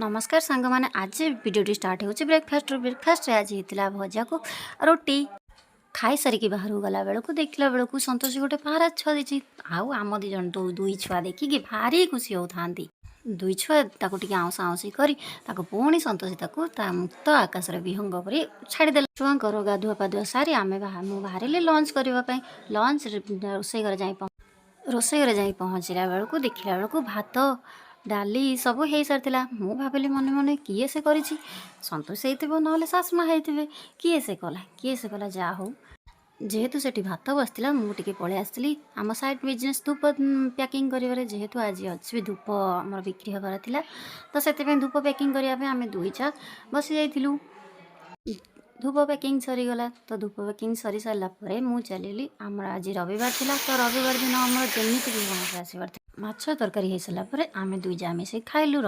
ନମସ୍କାର ସାଙ୍ଗମାନେ, ଆଜି ଭିଡ଼ିଓଟି ଷ୍ଟାର୍ଟ ହେଉଛି ବ୍ରେକଫାଷ୍ଟରୁ। ବ୍ରେକଫାଷ୍ଟରେ ଆଜି ହେଇଥିଲା ଭଜାକୁ ରୁଟି। ଖାଇସାରିକି ବାହାରକୁ ଗଲା ବେଳକୁ, ଦେଖିଲା ବେଳକୁ ସନ୍ତୋଷୀ ଗୋଟେ ପାରା ଛୁଆ ଦେଇଛି। ଆଉ ଆମ ଦୁଇ ଜଣ ଦୁଇ ଛୁଆ ଦେଖିକି ଭାରି ଖୁସି ହେଉଥାନ୍ତି। ଦୁଇ ଛୁଆ ତାକୁ ଟିକେ ଆଉଁସା ଆଉଁସି କରି ତାକୁ ପୁଣି ସନ୍ତୋଷୀ ତାକୁ ତା ମୁକ୍ତ ଆକାଶରେ ବିହଙ୍ଗ ପରି ଛାଡ଼ିଦେଲା। ଛୁଆଙ୍କର ଗାଧୁଆ ପାଧୁଆ ସାରି ଆମେ ମୁଁ ବାହାରିଲି ଲଞ୍ଚ କରିବା ପାଇଁ। ଲଞ୍ଚ ରୋଷେଇ ଘରେ ଯାଇ ପହଞ୍ଚିଲା ବେଳକୁ, ଦେଖିଲା ବେଳକୁ ଭାତ, ଡାଲି ସବୁ ହେଇସାରିଥିଲା। ମୁଁ ଭାବିଲି ମନେ ମନେ, କିଏ ସେ କରିଛି? ସନ୍ତୋଷ ହେଇଥିବ, ନହେଲେ ଶାଶୁମା ହେଇଥିବେ। କିଏ ସେ କଲା, କିଏ ସେ କଲା? ଯାହା ହଉ, ଯେହେତୁ ସେଠି ଭାତ ବସିଥିଲା, ମୁଁ ଟିକେ ପଳେଇ ଆସିଥିଲି ଆମ ସାଇଡ଼୍ ବିଜନେସ୍ ଧୂପ ପ୍ୟାକିଂ କରିବାରେ। ଯେହେତୁ ଆଜି ଅଛି ବି ଧୂପ ଆମର ବିକ୍ରି ହେବାର ଥିଲା, ତ ସେଥିପାଇଁ ଧୂପ ପ୍ୟାକିଂ କରିବା ପାଇଁ ଆମେ ଦୁଇ ଯା ବସି ଯାଇଥିଲୁ। ଧୂପ ପ୍ୟାକିଂ ସରିଗଲା। ତ ଧୂପ ପ୍ୟାକିଂ ସରି ସାରିଲା ପରେ ମୁଁ ଚାଲିଲି। ଆମର ଆଜି ରବିବାର ଥିଲା, ତ ରବିବାର ଦିନ ଆମର ଯେମିତି ବି ମାଛ ଆସିବାର ଥିଲା। ମାଛ ତରକାରୀ ହେଇସାରିଲା ପରେ ଆମେ ଦୁଇ ଯା ମିଶିକି ଖାଇଲୁ।